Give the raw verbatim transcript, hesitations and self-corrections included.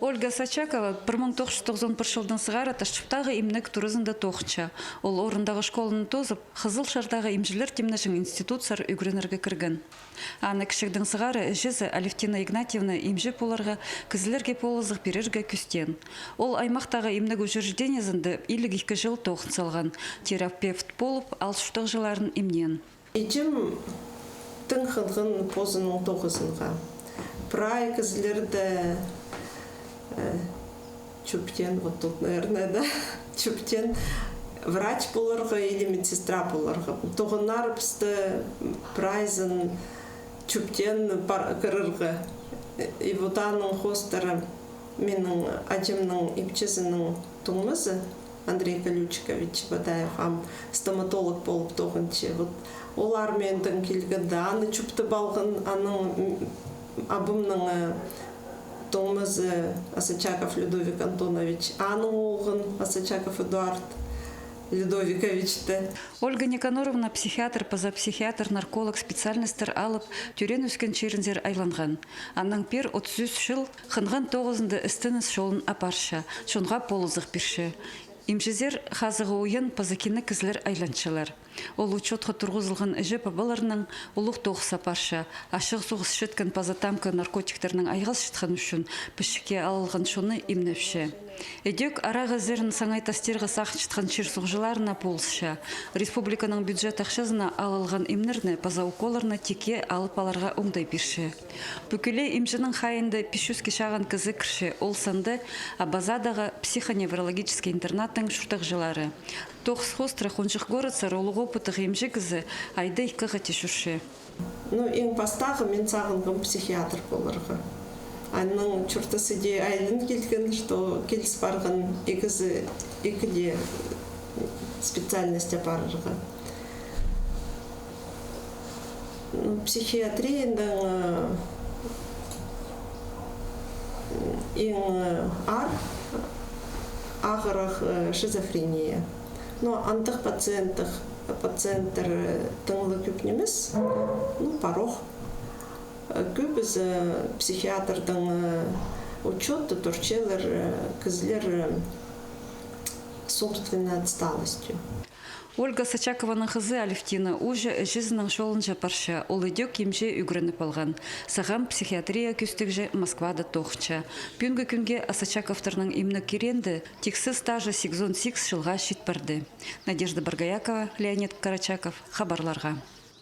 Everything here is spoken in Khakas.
Ольга Сачакова пір муң тоғыс чӱс тоғызон пір чылдаң сығара Тасчаптағы имнег туразында тоғынча. Ол орындағы школаны тоозып, Хызыл Шардағы имҷілер тимнеҷең институтсар ӱгренерге кірген. Аны кічігдең сығара іҷезі Алевтина Игнатьевна имҷі поларға, кізілерге полызығ пирерге кӱстеен. Ол аймахтағы имнег учреждениезінде иліг ікі чыл тоғын салған. Терапевт полып, алчуртағҷыларын имнеен. Іҷем тың хынған позының тоғызынға. Прай кізілерді, э, чӧптеен, вот тут, наверное, да, чӧптеен врач поларға или медсестра поларға. Тоғыннар пісті прайзын чӧптеен пар-, кірерге. И вот аның хоостыра минің іҷемнің ипчізінің туңмазы Андрей Колючкович Чебодаев ам стоматолог полып тоғынча. Вот ол армиядаң килгенде, аны чӧптеп алған, аның, м, абамның, э, туңмазы Асачаков Людовик Антонович, аның оолғын Асачаков Эдуард Людовиковичті. Ольга Никаноровна психиатр паза психиатр-нарколог специальностьтер алып, тӧреен-ӧскен чирінзер айланған. Аннаң пеер отыс ӱс чыл хынған тоғызында істеніс чолын апарча, чонға полызығ пирче. Имҷізер хазығы уян паза кинек кізілер айланчалар. Ол учётха турғызылған іҷе-пабаларнаң улуғ тоғыс апарча, ачығ соғыс читкен паза тамғы наркотиктернең айғасчатхан ӱчӱн пічікке алылған чонны имнепче. Ідӧк арағызырын саңай тастирға сағынчатхан чир-суғҷыларына полысча. Республиканың бюджет ахчазына алылған имнерні паза уколларны тикке алып аларға оңдай пирче. Пӱкӱле имҷінің хайиинда пис чӱске чағын кізі кірче, ол санда Абазадағы психоневрологический интернаттың чуртағҷылары. Тоғыс хоостыра хонҷых городсар улуғ опыттығ имҷі кізі айда ікі хати чӧрче. Ну, иң пастағы мин сағынғам психиатр поларға. Аның чуртас иди айлан килген, что киліс парған ікізі, ікі дее специальность апарарға. Ну, психиатрияның, э, иң, э, аар ағырығ, э, шизофрения. Но андағ пациенттер, пациенттер, э, тың ла кӧп нимес, ну, парох. Э, кӧбізі психиатрдың, э, учётта турчалар, э, кізілер, э, с умственной отсталостью. Ольга Сачакованың хызы Алевтина уже іҷезінің чолынҷа парча, ол ідӧк имҷі ӱгреніп алған. Сағам психиатрия кӧстегҷі Москвада тоғынча. Пӱӱнгі кӱнге Асачаковтарның имнег киреенде тиксі стажы сигізон сигіс чылға чит парды. Надежда Боргоякова, Леонид Карачаков, хабарларға.